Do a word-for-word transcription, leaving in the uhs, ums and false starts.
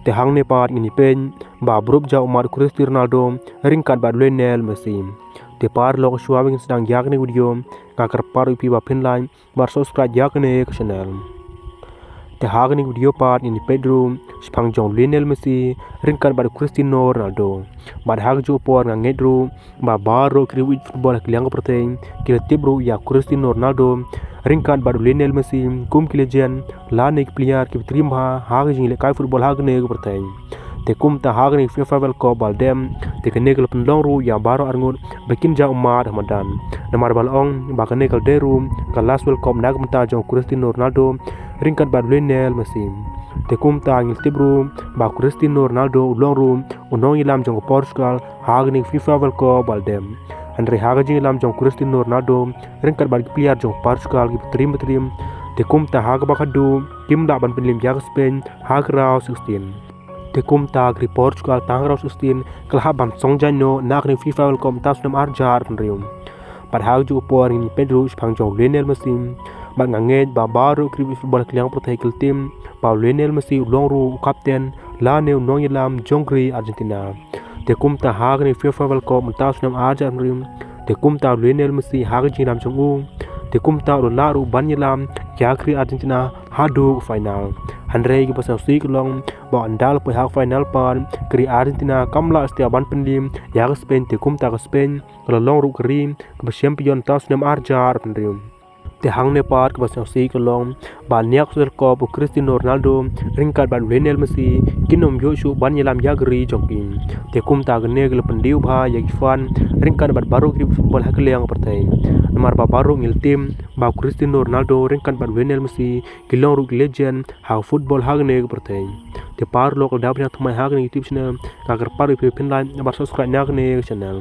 Te hangne pat ngin ïa peit ba baroh jia ummat u Cristiano Ronaldo ryngkat bad u Lionel Messi. Te paralok, shuwa ba ngin sdang ïa kane ka video, nga kyrpad ïa phi ba phin like bad subscribe ïa kane ka channel. Te ha kane ka video pat ngin ïa peit ruh shaphang jong u Lionel Messi ryngkat bad u Cristiano Ronaldo. Bad ha kajuh ka por nga ngeit ruh ba baroh ki riew ïeit football ha ka liang ka pyrthei ki la tip ruh ïa u Cristiano Ronaldo ryngkat bad u Lionel Messi kum ki legend lane ki player kiba triem bha ha ka jinglehkai football ha kane ka pyrthei. Te kumta ha kane ka FIFA World Cup ba la dep, te kane ka la pynlong ruh ïa baroh arngut ba kin jia ummat ha madan. Namar ba la ong ba kane ka la dei ruh ka last World Cup na ka bynta jong u Cristiano Ronaldo ryngkat bad u Lionel Messi. Te kumta ngi la tip ruh ba u Cristiano Ronaldo u long ruh u nongïalam jong ka Portugal ha kane ka FIFA World Cup ba la dep. Hynrei ha ka jingïalam jong u Cristiano Ronaldo ryngkat bad ki player jong ka Portugal kiba triem ba triem, te kumta ha kaba khadduh kim lah ban pynliem ïa ka Spain ha ka round sixteen. Te kumta ka ri Portugal tang ha ka round sixteen ka la hap ban song jaiñ noh na kane ka FIFA World Cup mynta u snem ar hajar arphew hynriew. Bad ha kajuh ka por ngin ïa peit ruh shaphang jong u Lionel Messi. Bad nga ngeit ba baroh ki riew ïeit football ha ka liang ka pyrthei ki la tip ba u Lionel Messi u long ruh u captain lane u nongïalam jong ka ri Argentina. Te kumta ha kane ka FIFA World Cup mynta u snem ar hajar arphew hynriew, te kumta u Lionel Messi ha ka jingïalam jong u, te kumta u la lah ruh ban ïalam ïa ka ri Argentina haduh ka final. Hynrei kaba sngewsih ka long ba ynda la poi ha ka final pat, ka ri Argentina kam lah shuh ban pynliem ïa ka Spain, te kumta ka Spain ka la long ruh ka ri kaba champion mynta u snem ar hajar arphew hynriew. Te hangne pat kaba sngewsih ka long ba ha kane ka World Cup u Cristiano Ronaldo ryngkat bad u Lionel Messi kin ym ïoh shuh ban ïalam ïa ka ri jong ki. Te kumta kane ka la pyndih bha ïa ki fan ryngkat bad baroh ki riew football ha ka liang ka pyrthei. Namar ba baroh ngi la tip ba u Cristiano Ronaldo ryngkat bad u Lionel Messi ki long ruh ki legend ha ka football ha kane ka pyrthei. Te paralok, lada phi dang thymmai ha kane ka YouTube channel, nga kyrpad ïa phi ba phin like bad subscribe na kane ka channel.